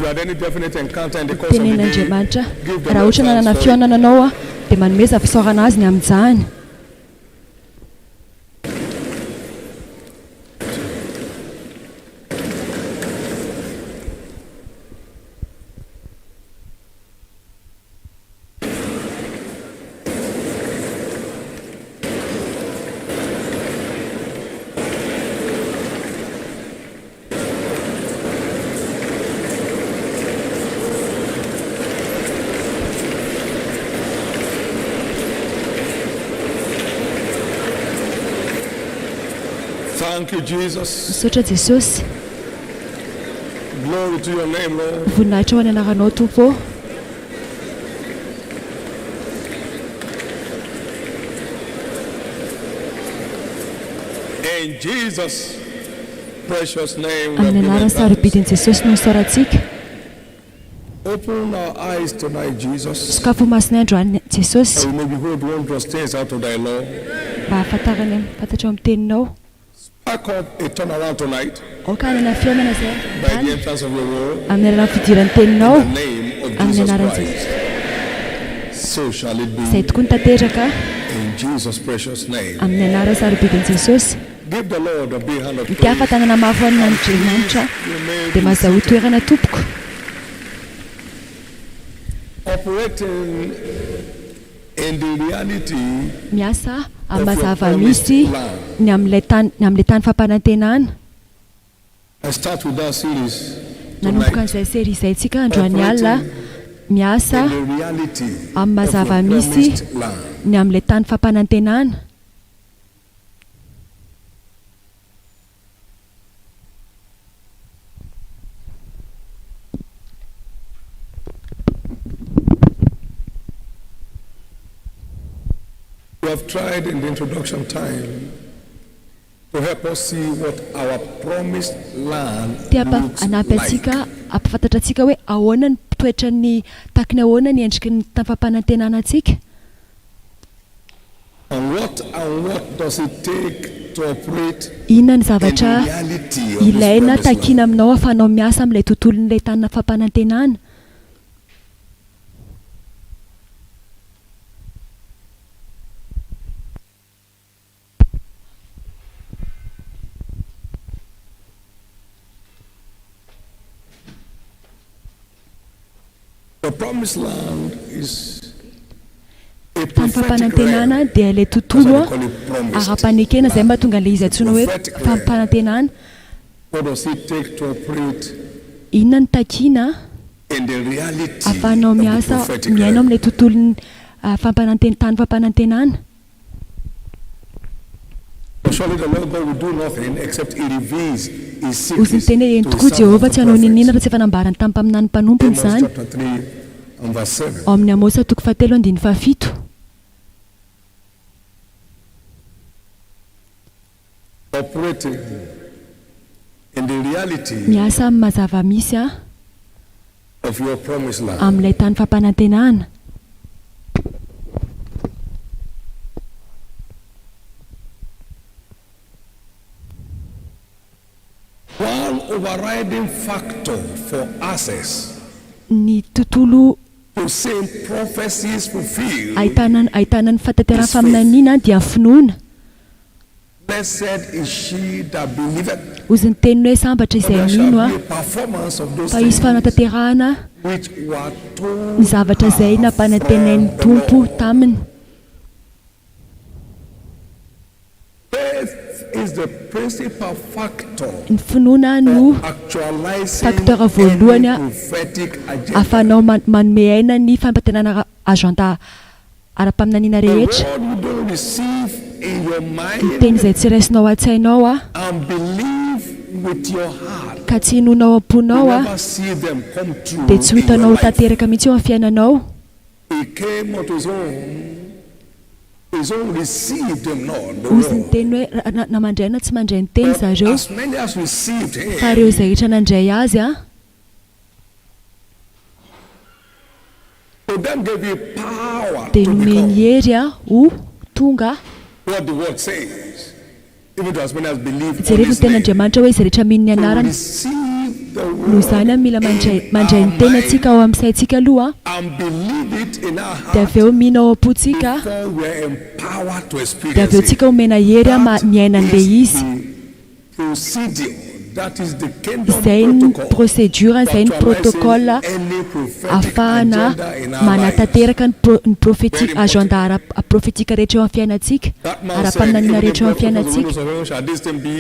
Tenenin'Andriamanitra, raha ohatra nanana fihaonana anao dia manomeza fisaorana Azy ny amin'izany. Thank you, Jesus. Misaotra Jesosy. Glory to your name, Lord. Voninahitra ho an'ny anaranao Tompo ô. In Jesus' precious name we have Amin'ny given anarana thanks. sarobidin'i Jesosy no nisaorantsika. Open our eyes tonight, Jesus, Sokafy ny masonay androany Jesosy. that we may behold wondrous things out of thy law. Mba hahafantaranay fantatra ao amin'ny teninao. Spark up a turnaround tonight Aoka hanana fihaonana izay by the androany entrance of your word. amin'ny alalan'ny fidiran'ny teninao In the name of amin'ny Jesus anaran'i Christ. Jesosy. So shall it Izay be. tokoa no tanteraka In Jesus' precious name. amin'ny anarana sarobidin'i Jesosy. Give the Lord a big hand of Mitiafa praise. tanana mafy ho an'Andriamanitra You may dia be mazahoa seated. toerana tompoko. Operating in the reality Miasa amin'ny of maha your zava-misy promised land. ny amin'ilay tany ny amin'ilay tany fampanantenana. I start with that series Nanomboka tonight. an'izay série izay tsika androany alina, Operating miasa in the reality amin'ny maha of your zava-misy promised land. ny amin'ilay tany fampanantenana. We have tried in the introduction time to help us see what our promised land Te hampa- looks hanampy like. antsika hampafantatra antsika hoe ahoana ny toetran'ny takiny ahoana ny endriky ny tany fampanantenana antsika. And what and what does it take to operate Inona ny in the zavatra reality of this ilaina promised takiana land? aminao ahafahanao miasa amin'ilay tontolon'ilay tany fampanantenana? The promised land is a Tany prophetic fampanantenana realm. dia ilay That's why tontolo they call it promised ara-panekena izay land. mahatonga an'ilay izy antsoina hoe Prophetic realm. fampanantenana. What does it take to operate Inona no takiana in the reality ahafahanao of the miasa prophetic miaina realm? amin'ilay tontolon'ny fampananten- tany fampanantenana? For surely the Lord God will do nothing except he reveals his Hozy ny secrets teny hoe, Eny to his tokoa, Jehovah servants tsy the hanao n'inon'inona prophets. raha tsy efa nambarany tamin'ny mpaminany mpanompony Amos izany. chapter 3 and verse 7. Ao amin'ny Amosa toko fahatelo andininy fahafito. Operating in the reality Miasa amin'ny maha zava-misy of your promised land. amin'ilay tany fampanantenana. One overriding factor for access Ny tontolo to seeing prophecies fulfilled ahitana ahitana ny fahatanterahan'ny is faith. faminaniana dia finoana. Blessed is she that believeth. Hozy ny teniny hoe sambatra For izay there shall mino be a performance of those fa hisy things fanatanterahana which were ny told zavatra izay her nampanantenain'ny from the Tompo Lord. taminy. Faith is the principal factor Ny finoana no for actualizing facteur any voalohany prophetic agenda. ahafahanao manome aina ny fampanantenana ara-agenda ara-paminaniana The rehetra. word you don't receive in your Ny teny mind izay tsy raisinao an-tsainao and believe with your heart, ka tsy inoanao you am-ponao never see them come dia true tsy ho in your hitanao ho life. tanteraka mihitsy eo amin'ny fiainanao. He came unto his own, his own received him not, the Hozy ny word. teny hoe ra- na, na mandray na tsy mandray ny teny But zareo, as many as received fa ireo him, izay rehetra nandray azy an, to them gave he power dia to nomeny become hery an, ho tonga. what the word says, even to as many as believe on Jereo ny his name. tenin'Andriamanitra hoe izay rehetra mino ny To anarany receive the Noho word izany mila mandray in mandray our ny teny antsika mind ao amin'ny saintsika aloha and believe it in our dia heart avy eo mino ao am-pontsika before we are empowered to dia avy eo experience tsika it. omena hery That miaina an'ilay is izy. the procedure. That is the kingdom Izay ny protocol procédure, for izay ny actualizing protocole any prophetic ahafahana agenda in our lives. manatanteraka ny pro- ny prophétique Very important. agenda ara- prophétique rehetra eo amin'ny fiainantsika, That man said, ara-paminaniana even if rehetra eo the amin'ny prophet of the fiainantsika. windows of heaven shall this thing be,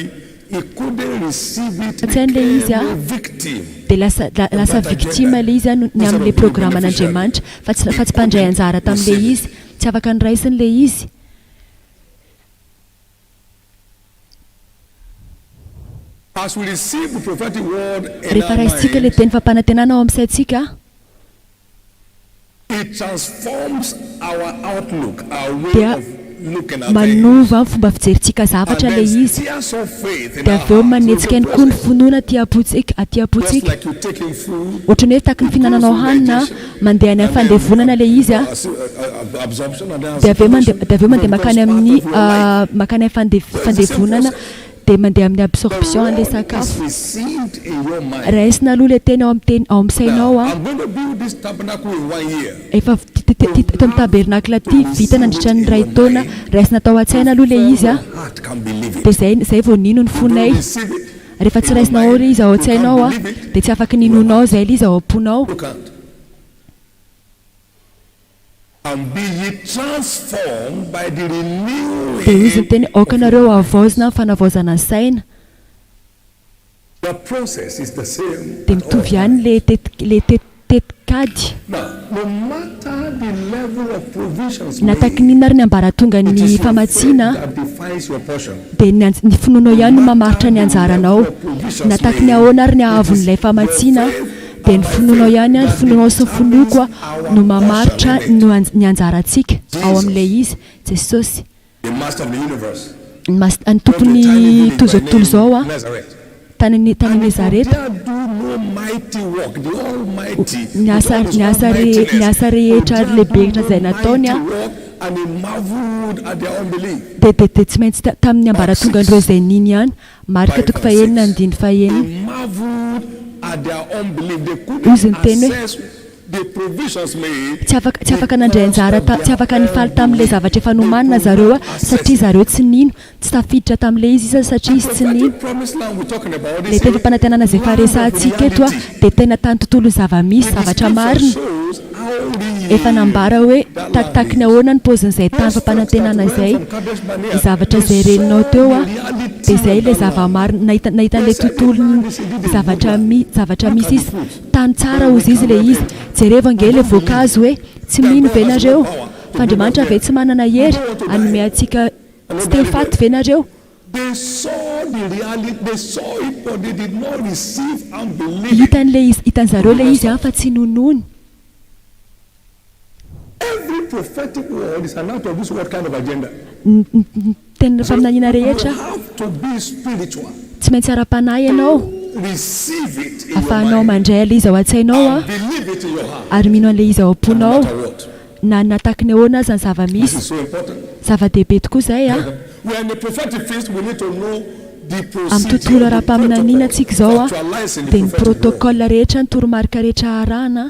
he couldn't receive it, Tsainy ilay izy became a. a victim. Dia lasa la- of lasa that victime agenda ilay izy a, no- ny instead amin'ilay of being beneficiary. programan'Andriamanitra fa tsy He fa tsy mpandray couldn't anjara tamin'ilay receive it. izy, tsy afaka noraisiny ilay izy. As we receive the prophetic word in Rehefa our raisintsika ilay mind, teny fampanantenana ao amin'ny saintsika, it transforms our outlook, our way dia of looking at things. manova ny fomba fijerintsika And zavatra then ilay izy. stirs up faith in Dia our avy eo heart. So it's manetsika a ihany koa ny process. finoana aty am-pontsika, aty Just am-pontsika. like you taking food, Ohatran'ny hoe tahaky ny it goes fihinananao through hanina, digestion mandeha any amin'ny and then fandevonana ilay izy a. absorption and then Dia avy eo mandeha assimilation. dia avy eo It mandeha becomes mankany part amin'ny of your life. mankany amin'ny fande- So it's the same fandevonana process. dia mandeha amin'ny The absorption an'ilay word is sakafo. received in your mind. Raisina aloha ilay teny ao amin'ny teny ao amin'ny sainao Now, a. I'm going to build this tabernacle in one year. Efa eto amin'ny tabernacle ity vita nandritra ny iray taona, raisina tao an-tsaina aloha ilay Before izy a. your heart can believe Dia it. izay izay vao nino ny You don't fonay. receive it Rehefa tsy in your raisinao ao mind, ilay izy ao you an-tsainao can't a, believe it, dia tsy afaka you are ninoanao izay ilay izy ao am-ponao. You can't. And be ye transformed by the Dia hoy renewing izy niteny, aoka of your nareo mind. havaozina amin'ny fanavaozana ny saina. The process is the same Dia at all mitovy ihany times. ilay tet- ilay tet- tetikady. Now, no matter the level of provisions Na made, takin'inona ary ny it ambaratongan'ny is your faith famatsiana, that defines your portion. dia ny anj- ny finoanao No ihany no matter mamaritra ny the anjaranao. level of provisions Na takiny made, ahoana ary ny it is haavon'ilay your famatsiana, faith dia and ny my finoanao faith ihany, ny that finoanao sy ny determines finoako our no portion mamaritra in it. no anj- ny anjarantsika ao amin'ilay Jesus, izy. Jesosy, the master of the universe, ny mas- ny went to a tiny tompon'ny village by to'izao tontolo name izao a, Nazareth. tany tany And he could Nazareta. there do no mighty work, the Almighty, Ny with asa all his ny asa re- ny almightiness, asa could rehetra there do lehibe rehetra no izay nataony mighty a, work, and he marveled at their unbelief. dia dia dia tsy maintsy ta- tamin'ny Mark ambaratongan'ireo 6, izay nino ihany. Marka 5 toko and fahenina 6. andininy fahenina. He marveled at their unbelief. They Hoy couldn't izy niteny hoe access the provisions made tsy afaka tsy afaka nandray because anjara of ta- tsy their afaka nifaly tamin'ilay unbelief. zavatra efa They nomanina could zareo not a, access satria it. zareo tsy nino, tsy tafiditra tamin'ilay izy izy The satria izy tsy nino. prophetic promised land we're talking about Ilay is teny a fampanantenana izay efa land of resahantsika eto a, reality. dia tena tany tontolon'ny zava-misy, The zavatra description marina. shows how Efa real nambara hoe that land takitaky ny is. ahoana ny paozin'izay tany Those folks that fampanantenana went izay, from Kadesh ny Barnea, zavatra they izay reninao saw teo the a, dia reality izay of ilay that land. zava-marina, nahita nahita They an'ilay said the tontolon'ny land is indeed a good zavatra land. mi, zavatra Look misy at the izy, fruit. tany tsara But we hozy izy ilay cannot izy. enter. Jerevo ange We ilay don't believe voankazo hoe tsy that mino God ve has no nareo? power Fa to bring us Andriamanitra ve there. tsy manana We hery don't want to hanome die. antsika And tsy not te ho die faty there. ve nareo? They saw the reality, they saw it, but they did not receive and believe it. Hitan'ilay izy, hitan'zareo ilay They izy messed an up. fa tsy ninoany. Every prophetic word is an out of this world kind of agenda. Ny ny- ny teny So faminaniana you rehetra, have to be spiritual tsy maintsy ara-panahy ianao to receive it in your ahafahanao mind mandray ilay izy ao an-tsainao and a, believe it in your heart, ary mino an'ilay izy ao no am-ponao, matter what. na na tahaky ny ahoana aza ny This zava-misy. is so important. Zava-dehibe tokoa izay a. We are in a prophetic feast, we need to know the Amin'ny procedure, tontolo the ara-paminaniana protocol antsika for izao a, actualizing the dia ny prophetic word. protocole rehetra, ny toromarika rehetra arahana.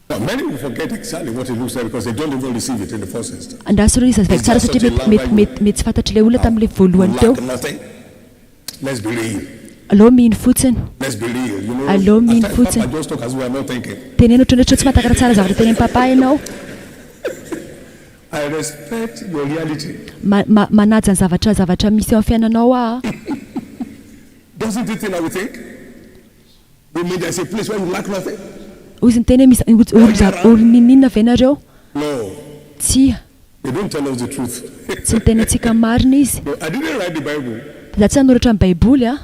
Now, many will forget exactly what it looks like because they don't even receive it in the first instance. Andraso aloha izy azavaiko It's tsara just such satria a mety land mety where you mety mety tsy fantatr'ilay olona uh, tamin'ilay you voalohany teo. lack nothing. Let's be real. Aleo mino fotsiny. Let's be real. You know, Aleo at mino times Papa fotsiny. just talk as we are not thinking. Teneno ohatran'ny hoe tsy mahatakatra tsara zavatra tenenin'i Papa ianao. I respect your reality. Ma- ma- manaja ny zavatra zavatra misy eo amin'ny fiainanao aho. Doesn't it think that we think? We mean there's a place where you lack nothing? Hoy izy niteny hoe misy All olo year za- round? olo n'inon'inona ve nareo? No. Tsia. They don't tell us the truth. Tsy niteny antsika marina izy. No, I didn't write the Bible. Za tsy nanoratra ny Baiboly a.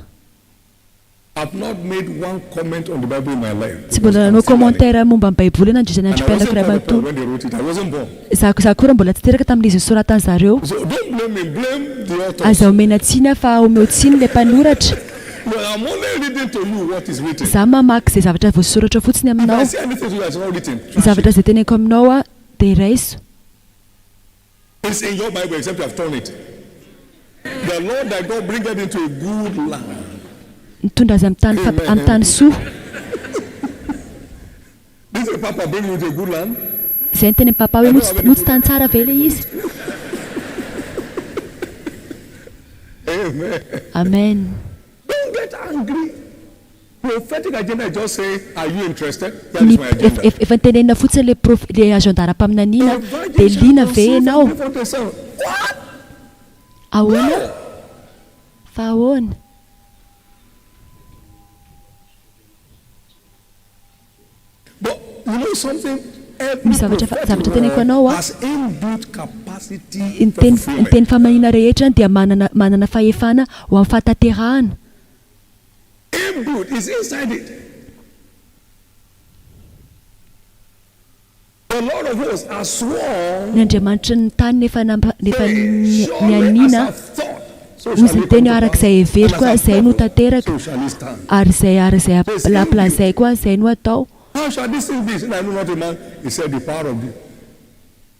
I've not made one comment on the Bible in my life Tsy because mbola I'm nanao still learning. commentaire momba ny Baiboly aho nandritra ny And I androm-piainako wasn't iray part of manontolo. when they wrote it. I wasn't born. Za za koa raha mbola tsy teraka tamin'izy nosoratan'ny zareo. So don't blame me, blame the authors. Aza omena tsiny aho fa omeo tsiny ilay mpanoratra. Well, I'm only reading to you what is written. Za mamaky izay zavatra voasoratra fotsiny If I aminao. say anything to you that's not written, Ny trash zavatra it. izay teneniko aminao aho dia raiso. It's in your Bible except you have torn it. The Lord thy God bringeth into a good land. Nitondra azy amin'ny tany Amen. amin'ny tany soa. This is Papa bring you to a good land. Izay niteny amin'i Papa hoe moa tsy moa tsy tany tsara ve ilay izy? Amen. Amen. Don't get angry. Prophetic agenda is just say, are you interested? That Ny is my agenda. efa efa nitenenina fotsiny ilay prof ilay agenda ara-paminaniana A dia virgin shall liana ve conceive and ianao? bring forth a son. What? Ahoana? No. Fa ahoana? But you know something? Every Misy zavatra prophetic zavatra teneniko word anao a. has inbuilt capacity Ny for teny ny fulfillment. teny famaniana rehetra dia manana manana fahefana ho amin'ny fahatanterahana. Inbuilt is inside it. The Lord of hosts has sworn, Ny Andriamanitry ny tany nefa nampa nefa saying, Surely as nianiana I've thought, so hozy shall ny it teny come to hoe araka pass, izay and heveriko as aho I've izay no purposed, tanteraka so shall it stand. ary izay ary izay So it's inbuilt. ampilazaiko aho izay no atao. How shall this thing be? Said, I know not a man. He said, The power of the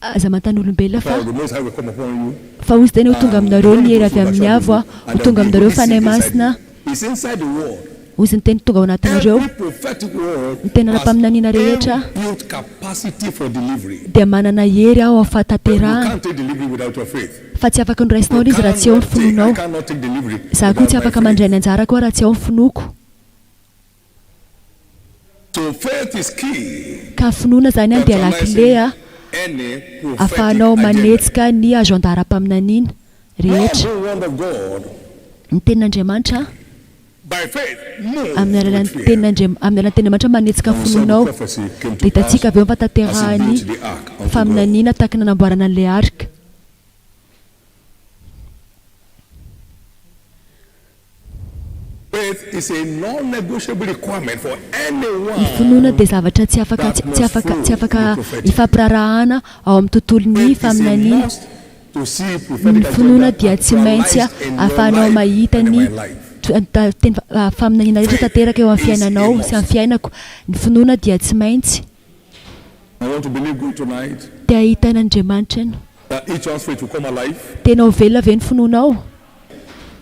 Aza manontany olombelona power fa of the Most High will come upon you. fa hozy teny ho tonga And the aminareo Holy ny hery Ghost avy will amin'ny overshadow avo you, ho and there tonga will be a aminareo Holy Fanahy Seed inside Masina. you. It's inside the word. Hozy ny teny tonga ao anatinareo. Every prophetic word Ny teny has ara-paminaniana rehetra inbuilt capacity for delivery. dia manana hery aho amin'ny But you fahatanterahana. can't take delivery without your faith. Fa tsy afaka noraisinao You ilay izy raha tsy eo ny cannot take, I finoanao. cannot take delivery Izaho koa without tsy my afaka mandray faith. ny anjarako aho raha tsy ao ny finoako. So faith is key Ka finoana izany to an dia lakile actualizing a any prophetic ahafahanao agenda. manetsika ny agenda ara-paminaniana rehetra. Every word of God Ny tenin'Andriamanitra by faith moves amin'ny with alalan'ny fear. tenin'Andriam- amin'ny alalan'ny tenin'Andriamanitra manetsika ny And so the finoanao prophecy came dia to pass hitantsika avy eo ny as he fahatanterahan'ny built the ark unto God. faminaniana tahaka ny nanamboarana an'ilay arka. Faith is a non-negotiable requirement for Ny finoana anyone dia zavatra tsy afaka that tsy must afaka follow tsy afaka the prophetic. ifampiraharahana ao amin'ny tontolon'ny Faith is a faminaniana. must to see Ny prophetic finoana agenda dia tsy maintsy actualized in your ahafahanao life mahita and in ny my life. teny faminaniana rehetra Faith tanteraka eo amin'ny is a fiainanao sy amin'ny must. fiainako. Ny finoana dia tsy maintsy. I want to believe God tonight Te hahita an'Andriamanitra ianao. that each one's faith will come alive. Tena ho velona ve ny finoanao?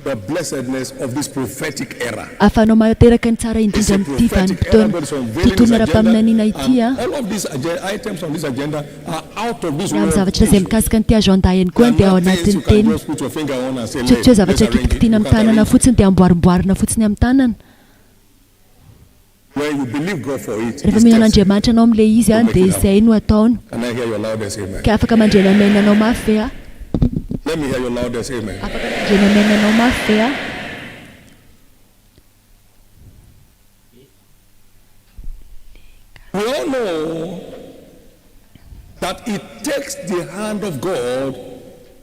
The blessedness of this prophetic era. Ahafahanao manateraka ny tsara It's indrindra a amin'ity prophetic era. vanim-potoana God is unveiling His tontolon'ny agenda, ara-paminaniana ity and an. all of these items on this agenda are out of this Raha amin'ny world zavatra izay issues. mikasika an'ity agenda ihany They koa are dia ao not things anatin'ny you can teny. just put your finger on and say, Tsy "Let, tsy hoe let's zavatra arrange it." kitikitihina You amin'ny can't tanana arrange it. fotsiny dia amboarimboarina fotsiny amin'ny tanana. When you believe God for it, Rehefa He mino steps in an'Andriamanitra ianao amin'ilay izy to an make dia it happen. izay no ataony. Can I hear your loudest amen? Ka afaka mandre ny amen anao mafy ve aho? Let me hear your loudest amen. Afaka mandre ny amen anao mafy ve aho? We all know that it takes the hand of God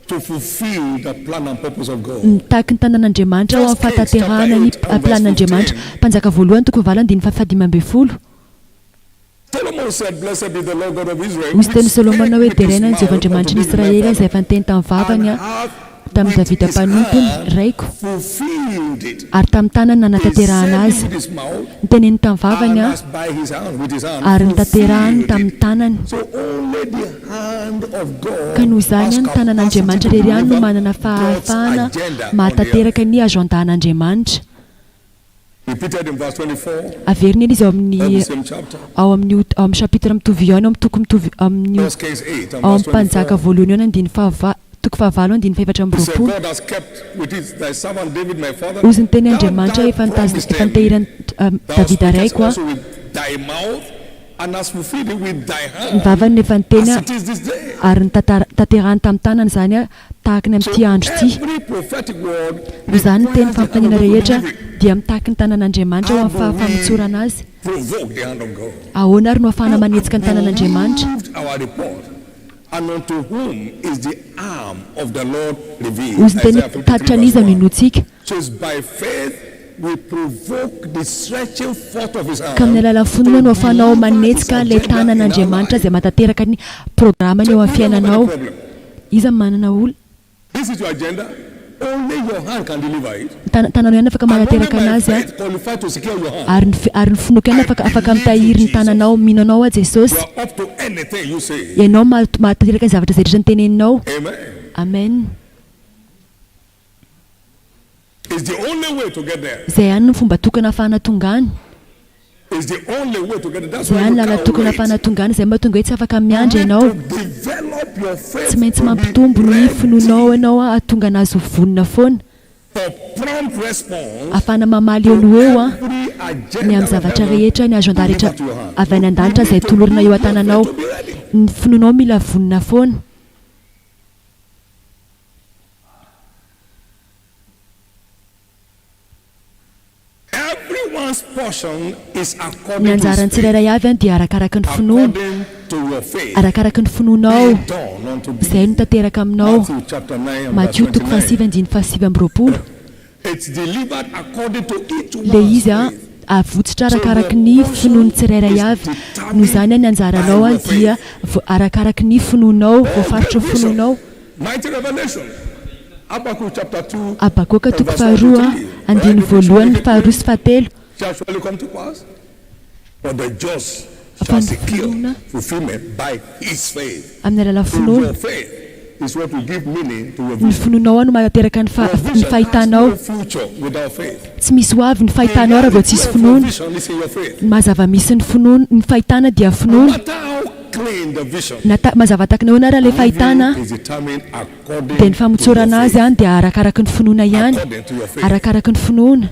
to fulfill the plan and purpose of God. Mitaky ny tanan'Andriamanitra ho amin'ny First Kings chapter fahatanterahana ny 8 and verse planin'Andriamanitra. 15. Mpanjaka voalohany toko fahavalo andininy fahadimy ambin'ny folo. Solomon said, Blessed be the Lord God of Israel, Hoy which teny Solomona spake hoe with his deraina ny Jehovah mouth unto Andriamanitry ny David my Israely izay father, efa niteny tamin'ny and vavany hath tamin'i with Davida his mpanompony, hand raiko, fulfilled it. ary tamin'ny tanany He nanatanterahana said it azy. with his mouth, Niteneniny tamin'ny vavany and aho, has by his hand, with his hand, ary notanterahany fulfilled tamin'ny it. tanany. So only the hand of Ka God noho izany, has ny capacity tanan'Andriamanitra to irery ihany no deliver manana God's fahafahana agenda on the earth. mahatanteraka ny agendan'Andriamanitra. Repeated in verse 24 Averina eny izy ao of amin'ny the same chapter. ao amin'io ao amin'ny chapitre mitovy io ihany, ao amin'ny toko mitovy amin'io First Kings 8 and ao verse amin'ny Mpanjaka 24. voalohany io any andininy fahava toko fahavalo andininy fahefatra amby He said, roapolo. God has kept with his, thy servant David my father. Hozy ny teny Thou Andriamanitra thou efa nitazona promised efa him. nitehiran'i Thou Davida spakest raiko aho. also with thy mouth and hast fulfilled it with thy Ny hand, vavany no efa niteny as aho it is this day. ary notanterahany tamin'ny tanany izany aho tahaka ny So amin'ity andro ity. every prophetic word Noho izany ny teny requires the hand of fampitaniana God to rehetra deliver it. dia mitaky ny tanan'Andriamanitra ho How amin'ny do we fahafamotsorana azy. provoke the hand of God? Ahoana ary no ahafahana Who manetsika ny tanan'Andriamanitra? approved our report, and unto whom is the arm of the Lord revealed? Hozy ny teny Isaiah 53 tatitra verse an'iza no 1. inoantsika? So it's by faith we provoke the stretching forth of his Ka amin'ny hand alalan'ny finoana to no ahafahanao deliver his manetsika ilay agenda in our tanan'Andriamanitra life. izay mahatanteraka ny programany So eo who amin'ny don't have any fiainanao. problem? Iza no manana olana? This is your agenda. Only your hand can deliver it. Ny tana- tananao ihany afaka And only manateraka my anazy an. faith qualified to secure your hand. Ary ny fi- ary ny finoako ihany I afaka afaka believe you, mitahiry ny Jesus. tananao. Mino anao aho You Jesosy. are up to anything you say. Ianao maha- mahatanteraka ny zavatra izay rehetra noteneninao. Amen. Amen. It's the only way to get there. Izay ihany no fomba tokana ahafahana tonga any. It's the only way to get there. That's Izay why ihany you lalana can't tokana wait. ahafahana tonga any, izay mahatonga hoe tsy afaka You miandry need ianao. to develop your faith Tsy maintsy to be mampitombo ny ready finoanao ianao hahatonga anazy ho vonona foana. for prompt response Ahafahana mamaly eo to no eo every ny agenda amin'ny of zavatra heaven rehetra, ny agenda rehetra delivered to your hand. avy any You an-danitra izay need to tolorana eo build your faith an-tananao. to be ready. Ny finoanao mila vonona foana. Everyone's portion is Ny according to his anjaran'ny faith. tsirairay avy dia arakaraky ny finoany, According to your faith, arakaraky ny be finoanao, it done unto thee. izay no tanteraka aminao. Matthew chapter 9 and verse Matio toko 29. fahasivy andininy fahasivy amby roapolo. It's delivered according to each Ilay one's izy faith. avotsitra So your arakaraky ny portion finoan'ny tsirairay is avy. Noho determined izany ny by anjaranao your dia faith. arakaraky ny finoanao, Oh, voafaritry great ny vision. finoanao. Mighty revelation. Habakkuk chapter 2 Habakoka and toko verse 1 to faharoa, 3. Right? andininy You should voalohany, make it faharoa plain. sy fahatelo. Shall surely come to pass. But the just Fa shall ny secure finoana fulfillment by his faith. amin'ny alalan'ny So finoana. your faith is what will give meaning to your Ny vision. finoanao no manateraka ny Your ny vision has fahitanao. no future without faith. Tsy misy ho avy ny The fahitanao raha vao reality tsisy of your finoana. vision is in your faith. Ny maha-zava-misy ny finoana, ny fahitana dia No finoana. matter how clean the vision, Na ta- mazava tahaka ny ahoana ary ilay fahitana, delivery is determined dia ny according to your famotsorana azy faith. dia arakaraky ny finoana ihany. According to your faith. Arakaraky ny finoana.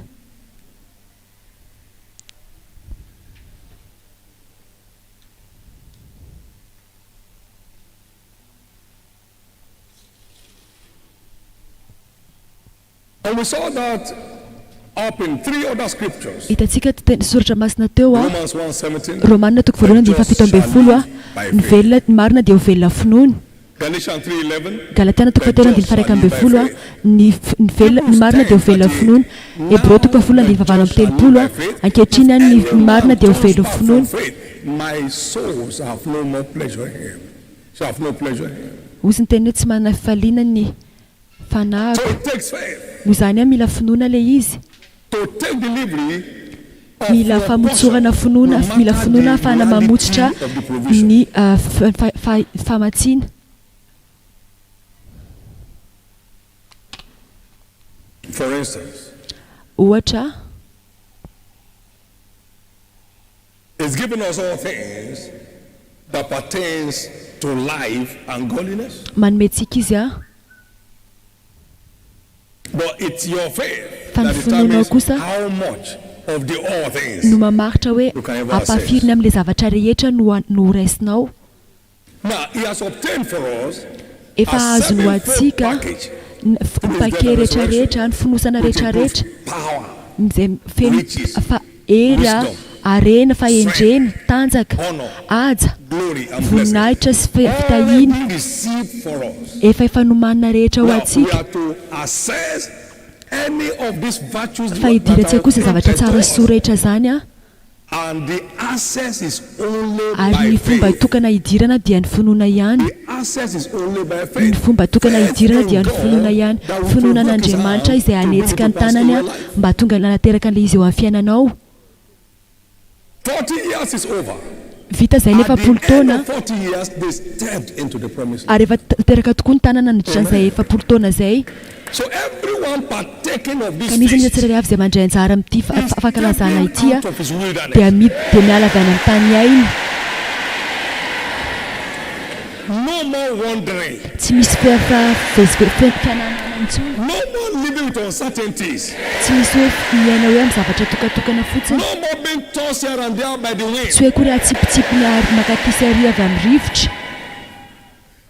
And we saw that up in 3 other scriptures. Hitantsika teny soratra masina teo a. Romans 1:17. Romanina toko voalohany andininy The just fahafito ambin'ny shall folo a. live by Ny faith. velona, ny marina dia ho velona finoana. Galatians 3:11. Galatiana toko The fahatelo andininy just shall faha-iraika live ambin'ny by folo a. faith. Ny ny velona, ny Hebrews marina dia ho velona 10:38. finoana. Hebreo toko Now fahafolo the andininy fahavalo just amby shall live telopolo by a. faith. If Ankehitriny ny ny anyone marina dia ho turns velona back from finoana. faith, my soul shall have no more pleasure in him. Shall have no pleasure in him. Hozy ny teny hoe tsy manana fifaliana ny fanahiko. So it takes faith Noho izany a, mila finoana ilay izy. to take delivery of Mila your famotsorana portion, finoana, no mila matter finoana the ahafahana mamotsitra reality of the provision. ny famatsiana. For instance, Ohatra, it's given us all things that pertains to life and godliness. manome antsika izy a. But it's your faith Fa ny that finoanao determines kosa how much of the all things no mamaritra hoe you can ever access. ampahafiriny amin'ilay zavatra rehetra no no raisinao. Now, he has obtained for us Efa a azony ho sevenfold antsika package ny through his paquet death and rehetra resurrection, rehetra, ny fonosana which rehetra includes rehetra, power, izay feno riches, fa hery a, wisdom, harena, fahendrena, strength, tanjaka, honor, haja, glory and blessings. voninahitra sy fitahiana. Already received for us. Efa efa nomanina rehetra ho Now, we antsika. are to assess any of these virtues Fa that hidirantsika are kosa zavatra granted to tsara us. soa rehetra izany a. And the access is only Ary by ny fomba faith. tokana hidirana dia ny finoana ihany. The access is only by Ny faith. fomba tokana Faith hidirana in dia ny finoana God ihany. that will Finoana provoke his an'Andriamanitra hand izay to bring it hanetsika to ny pass in tanany your life. mba hahatonga hanateraka an'ilay izy eo amin'ny fiainanao. 40 years is over. Vita izay ny At the 40 end taona. of 40 years, they stepped into the promised land. Ary efa tanteraka tokoa ny tanana nandritra an'izay 40 taona izay. So everyone partaking of this Ka n'iza n'iza feast tsirairay avy izay mandray anjara amin'ity is fankalazana stepping ity out of his dia wilderness. dia miala avy any amin'ny tany aina. No more wandering. Tsy misy fiananana intsony. No more living with uncertainties. Tsy misy hoe miaina hoe amin'ny zavatra tokatokana fotsiny. No more being tossed here and there by the wind. Tsy hoe akory atsipitsipiny ary mankaty sy ary avy amin'ny rivotra.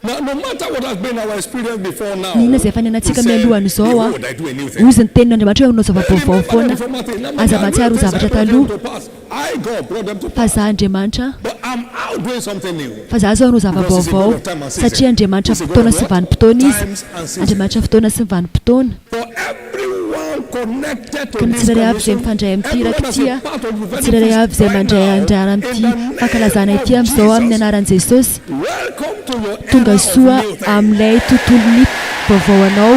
Now, no matter what has been our experience before now, N'inona izay efa niainantsika he said, mialohan'izao, Behold, I do a new thing. hoy izy ny tenin'Andriamanitra hoe hanao zava-baovao Remember foana. the former thing. Now, Aza I mahatsiaro will ho zavatra things I brought taloha. them to pass. I, God, brought them to Fa pass. za Andriamanitra, But I'm out doing something new. fa za zao hanao Because he's a zava-baovao, God of time and season. satria Andriamanitra He's a God fotoana of sy what? vanim-potoana izy. Times and seasons. Andriamanitra fotoana sy vanim-potoana. For everyone connected to Ka ny this tsirairay avy izay commission, mifandray amin'ity everyone iraka that's ity, a part of the tsirairay avy izay right mandray now, anjara in amin'ity the name fankalazana of ity amin'izao amin'ny Jesus, anaran'i Jesosy, welcome to your era tonga of soa new things. amin'ilay tontolon'ny vaovao anao.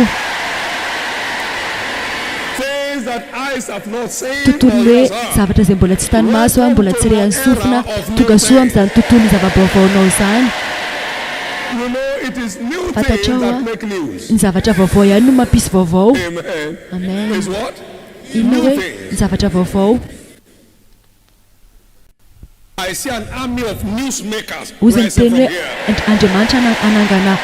Things that eyes have not seen Tontolo nor hoe ears heard. zavatra izay mbola tsy hitan'ny maso, Welcome mbola to tsy your rehan'ny era sofina, of new tonga soa things. amin'izany tontolon'ny zava-baovaonao izany. You know, it is new things Fantatrao that a, make news. ny zavatra vaovao ihany no mampisy vaovao. Amen. Amen. Is what? Inona New hoe ny things. zavatra vaovao? I see an army of newsmakers Hozy ny rising teny from hoe here. Andriamanitra hanangana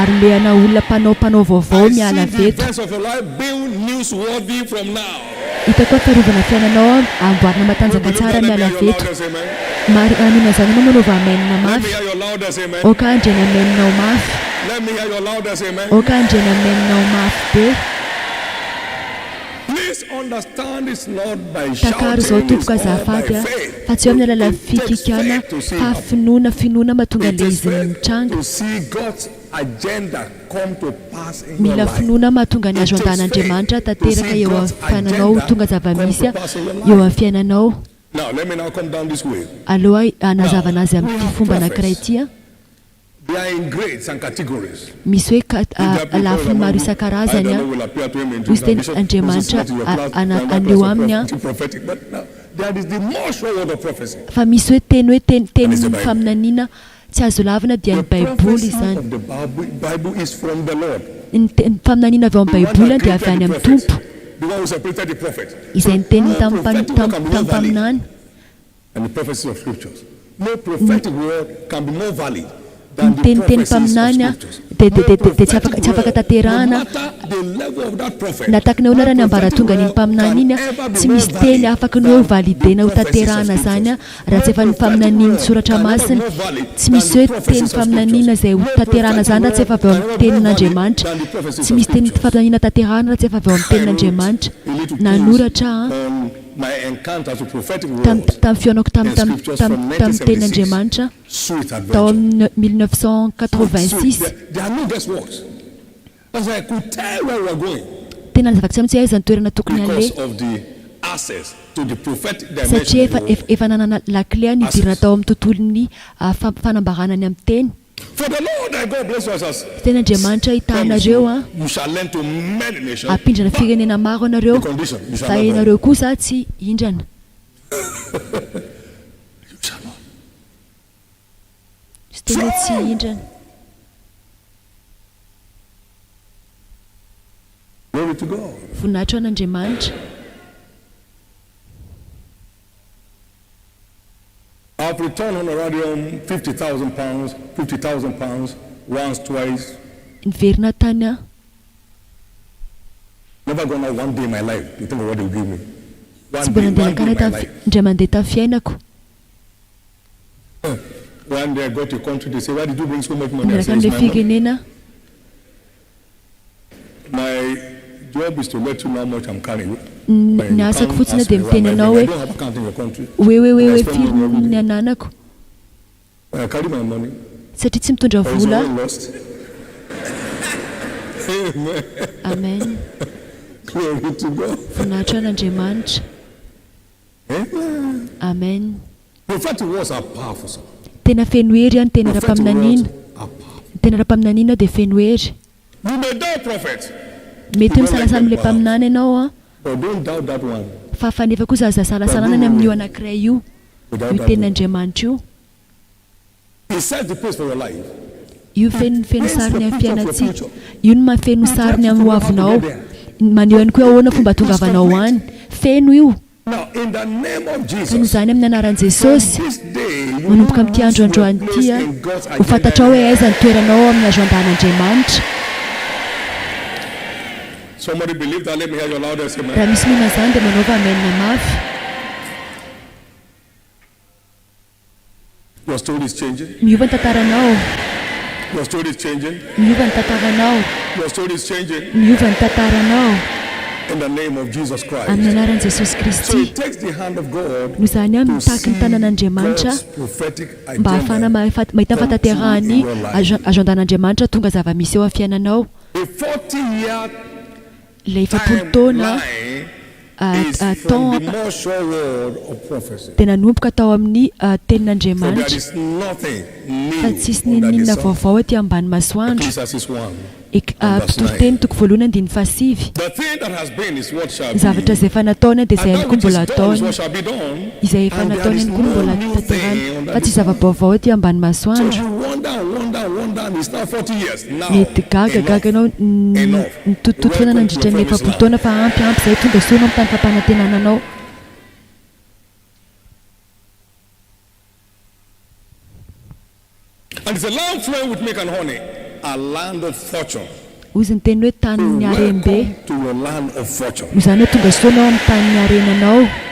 armée-na olona mpanao mpanao vaovao I see miala the avy eto. events of your life being newsworthy from now. Hitako hoe fiarovana fiainanao amboarina You matanjaka believe tsara that? Let me miala hear your avy eto. loudest amen. Mar- raha mino an'izany ianao manaova amen Let me mafy. hear your loudest amen. Aoka handre ny amen-nao mafy. Let me hear your loudest amen. Aoka handre ny amen-nao mafy be. Please understand it's not by Takaro izao shouting, it's tompoko all azafady by a, faith. fa tsy eo amin'ny alalan'ny It takes fikikana faith to see fa happen. finoana, finoana mahatonga It ilay takes izy faith mitranga. to see God's agenda come to pass in your Mila life. finoana mahatonga ny It takes agendan'Andriamanitra faith to tanteraka see eo God's amin'ny fiainanao ho agenda tonga come to zava-misy pass in your eo amin'ny life. fiainanao. Now, let me now come down this way. Aleo aho hanazava Now, anazy we amin'ity have fomba anankiray prophets. ity a. They are in grades and categories. Misy hoe ka, If there are people lafiny among maro you, I isan-karazany don't a. know, will appear to him in Hoy dreams and teny visions. This is Andriamanitra not in your class, ana- you are not haneho class of aminy a. prophet, prophetic, but now there is the more sure word of prophecy. Fa misy hoe teny hoe teny And teny it's the Bible. faminaniana tsy azo lavina dia The ny Baiboly prophecy izany. of the Bible, Bible is from the Lord. Ny teny faminaniana avy ao amin'ny The one Baiboly that dia avy created any the amin'ny prophets, Tompo the one who separated the prophet. izay So niteny no tamin'ny mpan- prophetic word tam- can be more tamin'ny valid mpaminany. than the prophecies of scriptures. No prophetic word can be more valid than Ny the teny teny prophecies of mpaminany a, scriptures. dia No dia dia dia tsy afaka prophetic tsy afaka word, no tanterahana matter the level of that prophet, na tahaka ny ahoana no raha ny prophetic ambaratongan'iny word mpaminany can iny a, ever be tsy more misy teny valid afaka ny hoe than the validena ho prophecies of tanterahana izany a, scriptures. raha tsy No efa ny prophetic faminanian'ny word soratra can ever be masina. more valid Tsy than misy the hoe teny prophecies of faminaniana scriptures. izay ho No tanterahana prophetic izany raha tsy word efa avy ao can amin'ny ever be more valid tenin'Andriamanitra. than the prophecies Tsy of misy teny scriptures. faminaniana tanterahana raha tsy efa avy ao amin'ny I wrote tenin'Andriamanitra. a little piece Nanoratra aho on my encounters with prophetic tam- words tamin'ny fihaonako tam- in tam- scriptures tam- from tamin'ny 1976. tenin'Andriamanitra Sweet tao adventure. amin'ny 1986. Sweet. There are no guess words. That's why I could tell where we were going Tena nazavaiko tsy hoe aiza ny toerana tokony because haleha of the access to the prophetic dimension. satria efa efa efa nanana lakile aho nidirana Access. tao amin'ny tontolon'ny fanambarana ny amin'ny teny. For the Lord thy God bless us as Tena Andriamanitra promised hitahanareo you. a, You shall lend to many nations. hampindrana But firenena maro anareo the condition, you shall fa not borrow. ianareo kosa tsy hindrana. You shall not. Tsy tena hoe tsy hindrana. Glory to God. Voninahitra ho an'Andriamanitra. I've returned honorarium £50,000, £50,000, once, twice. Niverina tany aho. Never gone out one day in my life to think of what they will give me. Tsy One mbola day, nandeha one day nankany in my tamin'ny life. indray mandeha tamin'ny fiainako. One day I got to a country, they say, why did you bring so much money? I Niaraka say, it's amin'ilay my money. firenena. My job is to let you know how much I'm carrying. Ny When ny you asako come, fotsiny ask dia me miteny where am I anao going. I hoe don't have account in your country. hoe hoe hoe I hoe spend firy money every ny day. ananako When I carry my money, satria tsy mitondra there is vola no lost. Amen. Amen. Glory to God. Voninahitra an'Andriamanitra. Amen. Amen. Prophetic words are powerful, sir. Tena feno hery ny teny Prophetic ara-paminaniana. words are powerful. Ny teny ara-paminaniana dia feno hery. You may doubt prophet, Mety hoe misalasala amin'ilay mpaminany ianao an, but don't doubt that one. fa fa nefa kosa aza isalasalana ny amin'io anankiray io, Without io that one. tenin'Andriamanitra io. He sets the pace for your life. Io feno feno sariny amin'ny fiainantsika. Io no mahafeno sariny amin'ny hoavinao. Maneho ihany koa hoe ahoana fomba hahatongavanao any. Feno io. Now, in the name of Ka noho Jesus, izany amin'ny anaran'i from Jesosy, this day, you manomboka now amin'ity lose andro your androany place ity, in God's ho fantatrao agenda. hoe aiza ny toeranao ao amin'ny agendan'Andriamanitra. Somebody believe that? Let me hear your loudest amen. Raha misy mino an'izany dia manaova amen mafy. Your story is changing. Miova ny tantaranao. Your story is changing. Miova ny tantaranao. Your story is changing. Miova ny tantaranao. In the name of Jesus Christ. Amin'ny anaran'i Jesosy So Kristy. it takes the hand of God Noho izany to mitaky ny see tanan'Andriamanitra God's prophetic mba hahafahana agenda mahita ny come true fahatanterahan'ny in your life. agendan'Andriamanitra tonga zava-misy eo amin'ny fiainanao. The 40 year Ilay 40 taona timeline is temps from the more sure word of prophecy. dia nanomboka tao amin'ny For there tenin'Andriamanitra is nothing fa new tsisy under the n'inon'inona sun. vaovao aty ambany masoandro. Ecclesiastes 1 Ek- and verse Mpitoriteny 9. toko voalohany andininy fahasivy. The thing that has been is what shall Ny zavatra be. izay efa nataony dia izay And ihany that koa which is mbola done is ataony. what shall be done. Izay efa And there nataony is ihany koa no no mbola new tanterahana. thing under Fa the tsy sun. zava-baovao aty ambany So masoandro. you wonder, wonder, wonder round, it's now 40 years. Now, Mety gaga enough, gaga ianao enough. nitotototo foana Welcome to nandritra your ny promised 40 land. taona fa ampy ampy izay tonga soa ianao amin'ny tany fampanantenana anao. And it's a land flowing with milk and honey, a land of fortune. Hozy ny teniny hoe tanin'ny harem-be. Welcome to your land of fortune. Noho izany hoe tonga soa ianao amin'ny tanin'ny harenanao.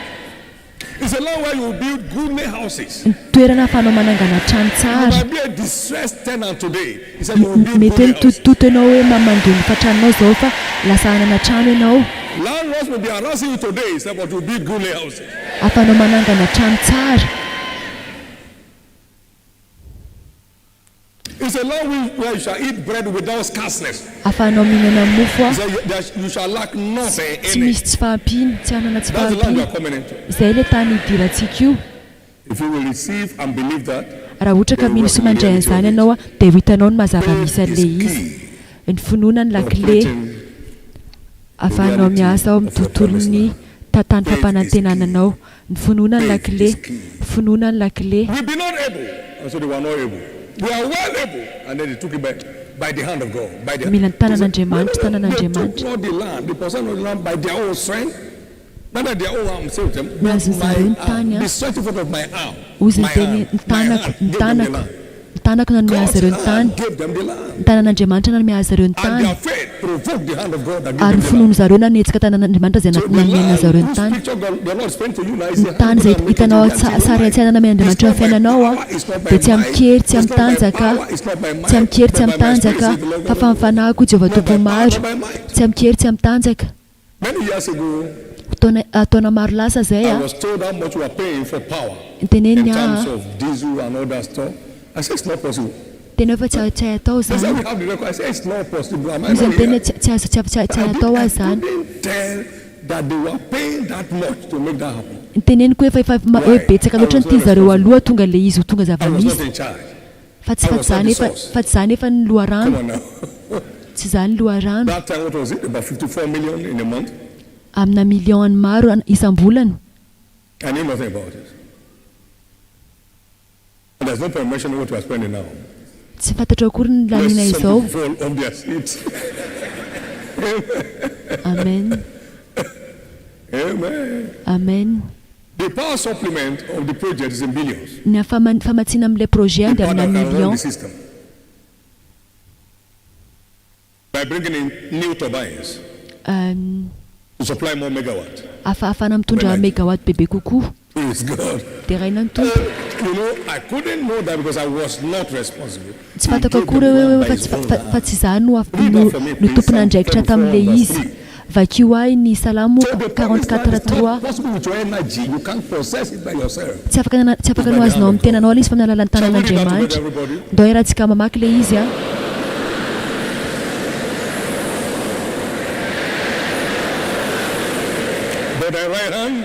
It's a land where you will build goodly houses. Ny toerana ahafahanao manangana trano You tsara. might be a distressed tenant today. He said you will build Mety hoe goodly houses. mitotototo ianao hoe mandoa ny hofan-tranonao izao fa lasa hanana trano ianao. Landlords will be harassing you today. He said, but you will build goodly houses. Ahafahanao manangana trano tsara. It's a land where you shall eat bread without scarceness. Ahafahanao mihinana mofo He said, you, you shall lack nothing tsy in misy it. tsy fahampiana, tsy hanana tsy That's the land we fahampiana. are coming into. Izay ilay tany hidirantsika io. If you will receive and believe that, Raha ohatra ka mino sy mandray an'izany ianao dia ho hitanao ny maha zava-misy faith is an'ilay izy. key Ny finoana no to lakile operating ahafahanao miasa ao amin'ny tontolon'ny tany fampanantenana anao. Ny finoana no Faith lakile. is key. Finoana no lakile. We be not able. And so they were not able. We are well able. And then they took it by, by the hand of God. By the Mila ny They said, no, no, tanan'Andriamanitra, no. They took tanan'Andriamanitra. not the land. They possessed not the land by their own strength. Not that their own arm saved them. But Nahazo my zareo ny arm, tany the an. stretching forth of my arm. Hozy ny My teny hand, ny my tanako, hand ny gave them the tanako, land. ny tanako nanome God's azy ireo ny tany. hand gave them the land. Ny tanan'Andriamanitra nanome azy ireo ny And tany. their faith provoked the hand of God that gave Ary them ny the finoan'ny land. zareo nanetsika tanan'Andriamanitra izay So the nanome land azy ireo ny whose tany. picture God, the Lord is painting to you now is Ny the hand tany of izay God making hitanao to reality in your sary life. an-tsaina It's namen'Andriamanitra eo not by amin'ny fiainanao an, power, it's not by dia tsy might, amin-kery, tsy it's not by amin-tanjaka, power, it's not by tsy might, amin-kery, tsy but by my spirit amin-tanjaka, says the Lord fa God fa of amin'ny fanahiko hoy Jehovah Not by Tompon'ny power, maro, not by might. tsy amin-kery, tsy amin-tanjaka. Many years ago, Taona taona maro lasa izay I an, was told how much we are paying for power niteneniny in aho terms an, of diesel and other stuff. I said it's not possible. tena hoe fa tsy tsy hay atao They said izany. we have the record. I said it's not possible. Am I Izy not niteny here? hoe tsy tsy azo tsy tsy tsy I, hay did, atao I aho izany. couldn't tell that they were paying that much to make that happen. Niteneniko hoe efa efa ma- hoe Why? betsaka I loatra was ny not tian'ny zareo responsible. aloha tonga ilay izy ho tonga I was not zava-misy. in charge. Fa tsy I fa tsy was not izany the efa source. fa tsy izany efa ny Come loharano. on now. Tsy izany ny loharano. That time, what was it? About 54 million in a month? Amina million any maro an- isam-bolana. I knew nothing about it. And there's no point mentioning what we are spending now. Tsy fantatro akory ny laniana Lest some izao. people fall off their seats. Amen. Amen. Amen. The power supplement of the project is in billions. Ny fama- famatsiana amin'ilay projet The dia power amina that can run million. the system. By bringing in new turbines Um, to supply more megawatt. afa- ahafahana mitondra When I- megawatt bebe kokoa. Praise God. Deraina ny Tompo. You know, I couldn't know that because I was not responsible. Tsy He fantako gave akory them hoe land hoe by fa his tsy own fa- hand. fa tsy izaho no af- Read no that for me, no please. Psalm tompon'andraikitra 34 tamin'ilay verse izy. 3. Vakio ahy ny Salamo So the promised land 44 is 3. not possible with your energy. You can't possess it by yourself. Tsy afaka nana- tsy afaka nohazonao amin'ny tenanao ilay izy fa amin'ny alalan'ny Shall we read that tanan'Andriamanitra. together, everybody? Ndao iarahantsika mamaky ilay izy an. But thy right hand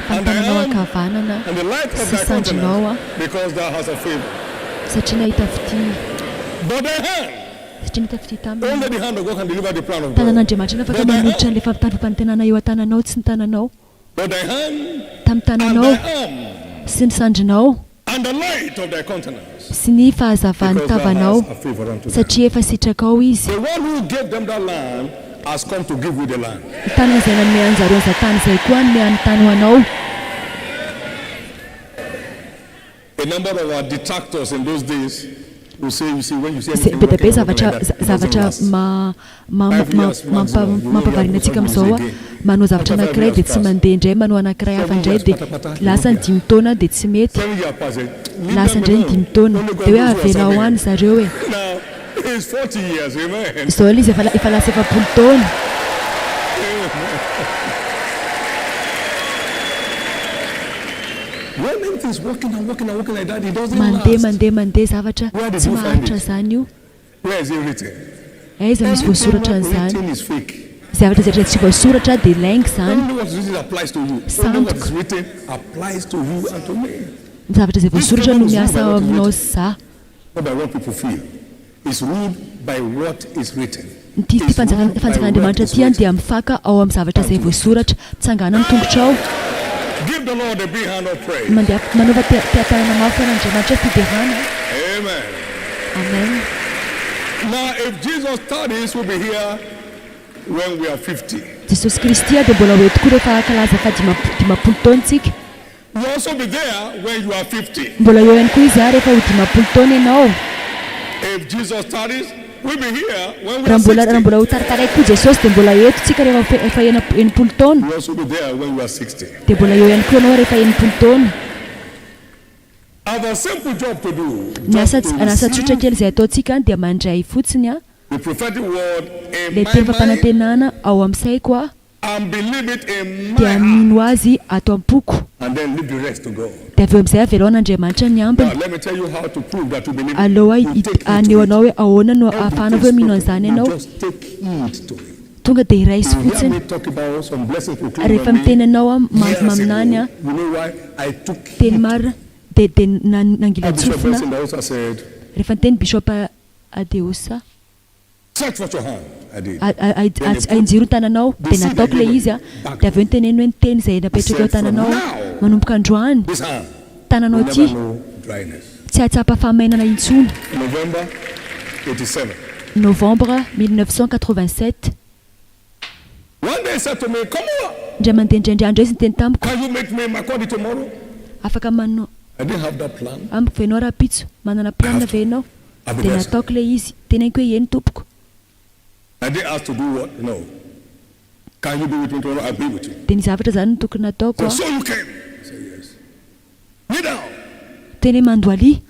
Fa ny and thy tananao arm ankavanana and the light of sy thy sandrinao an, countenance, because thou hast a favor. satria nahita fitia But thy hand, satria nahita fitia taminy. only the hand of God can deliver the plan of God. Tanan'Andriamanitra no afaka But thy manolotra hand, an'ilay fampanantenana eo an-tananao tsy ny tananao. but thy hand Tamin'ny and tananao thy arm sy ny sandrinao and the light of thy countenance, sy ny fahazavan'ny because thou tavanao hast a favor unto them. satria efa sitrakao izy. The one who gave them that land has come to give you the land. Ny tanana izay nanome an'zareo an'izany tany izay koa hanome an'ny tany ho anao. A number of our detractors in those days will say, you see, when you see Izay anything be dia be working and working zavatra like that, it doesn't zavatra last. ma ma Five ma years mampa maximum. You know, mampavarina you antsika have amin'izao a, again. manao zavatra After five anankiray years dia tsy pass. mandeha indray, manao anankiray hafa Seven indray years, dia pata pata, you lasa don't ny hear. dimy taona dia tsy mety. Seven years pass, eh, leave Lasa them indray ny alone. dimy taona Only God dia hoe knows who are avelao serving any him. zareo e. Now, it's 40 years, amen. Izao ilay izy efa efa lasa 40 taona. When anything is working and working and working like that, it doesn't Mandeha last. mandeha mandeha zavatra Where did tsy you find maharitra it? izany io. Where is it written? Aiza misy Everything voasoratra not an'izany? written is fake. Zavatra izay tsy voasoratra dia lainga izany. Only what is written applies to you. Only what Sandoka. is written applies to you and to me. Ny zavatra izay This voasoratra no kingdom is ruled by miasa ao what is aminao written, sy za. not by what people feel. It's ruled by what is written. Ity ity It's fanjakana ruled by what fanjakan'Andriamanitra is ity an written. dia mifaka ao amin'ny zavatra izay voasoratra. Mitsangàna amin'ny tongotrao. Give the Lord a big hand of praise. Mandeha manaova te- tehatanana mafy ho an'Andriamanitra fiderana. Amen. Amen. Now, if Jesus tarries, we'll be here when we are 50. Jesosy Kristy dia mbola ho eto koa rehefa hankalaza faha-50 taona isika. We'll also be there when you are 50. Mbola eo ihany koa Izy rehefa ho 50 taona ianao. If Jesus tarries, we'll be here when we Raha are mbola raha 60. mbola ho taritaraiky koa Jesosy dia mbola eto tsika rehefa efa 60 taona. We'll also be there when we are 60. Dia mbola eo ihany koa ianao rehefa 60 taona. I have a simple job to do. Ny asa Just to ny asa tsotra receive kely izay ataontsika dia mandray fotsiny an, the prophetic word in ilay my teny mind fampanantenana ao amin'ny saiko aho and believe it in dia my heart mino azy ato am-poko. and then leave the rest to God. Dia avy eo amin'izay avelao an'Andriamanitra ny Now ambiny. let me tell you how to prove that you believe it. Aleo aho You take heed to haneho it. anao hoe ahoana no Everything ahafahanao hoe mino spoken, an'izany you ianao. just take heed to it. Tonga dia raiso You hear fotsiny. me talk about some blessings proclaimed Rehefa on me miteny anao aho years maminany ago. aho, You know why I took teny heed. marina, dia dia And Bishop nangilan-tsofina. Benson also said, Rehefa niteny Bishop Adeosa, Stretch forth your hand. I did. Ainjiro ny tananao, dia nataoko ilay izy, dia avy eo niteneno hoe ny teny izay napetraka eo tananao, manomboka androany, This hand tananao will ity never know dryness. tsy hahatsapa fahamainana intsony. November 87. Novembre 1987. One day he said to me, Come on, Indray mandeha indray andro izy niteny tamiko, can you meet me in Makodi tomorrow? Afaka manao I didn't have that plan. amiko ve ianao rahampitso? Manana plan ve ianao? I'll be Dia there, sir. nataoko ilay izy. Teneniko hoe eny tompoko. I didn't ask to do what? No. Can you be with me tomorrow? I'll be with you. Dia ny zavatra izany no tokony nataoko. So, so you came. I said, yes. Kneel down. Teny hoe mandohalia.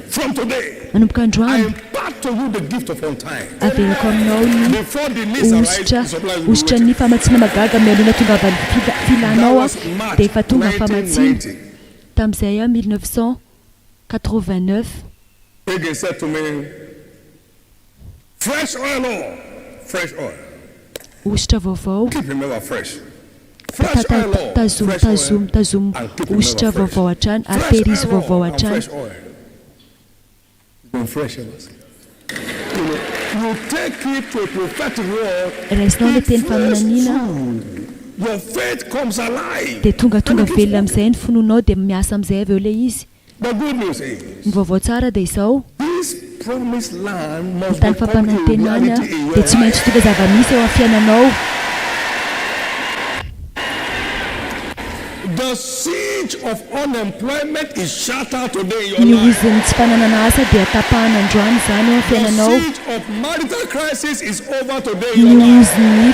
From today, Manomboka I androany, impart to you the gift of on time. averiko aminao ny Before the needs arise, hosotra the supply will be hosotra waiting. ny famatsiana mahagaga mialoha tongavan'ny That filanao was aho March dia efa tonga ny famatsiana. 1990. Tamin'izay aho 1989. Again said to me, fresh oil, Lord, fresh oil. Hosotra vaovao. Keep him ever fresh. Fresh Ta- oil, ta- Lord, Tazomy, fresh oil. tazomy, tazomy And keep him hosotra ever fresh. vaovao hatrany ary Fresh tehirizo oil, vaovao Lord, and hatrany. fresh oil. Been fresh ever since. You know, you take it to a prophetic word, Raisinao ilay it teny flows faminaniana. through. Your faith comes alive. Dia tongatonga And it keeps velona amin'izay ny finoanao dia miasa amin'izay avy eo ilay izy. The good news is Ny vaovao tsara dia izao, this promised land ny must tany become a fampanantenana reality in your dia tsy maintsy life. tonga zava-misy eo amin'ny fiainanao. The siege of unemployment is shattered today in your Ny life. ozin'ny tsy fananana asa dia tapahana androany izany eo amin'ny The fiainanao. siege of marital crisis is over today in Ny your life. ozin'ny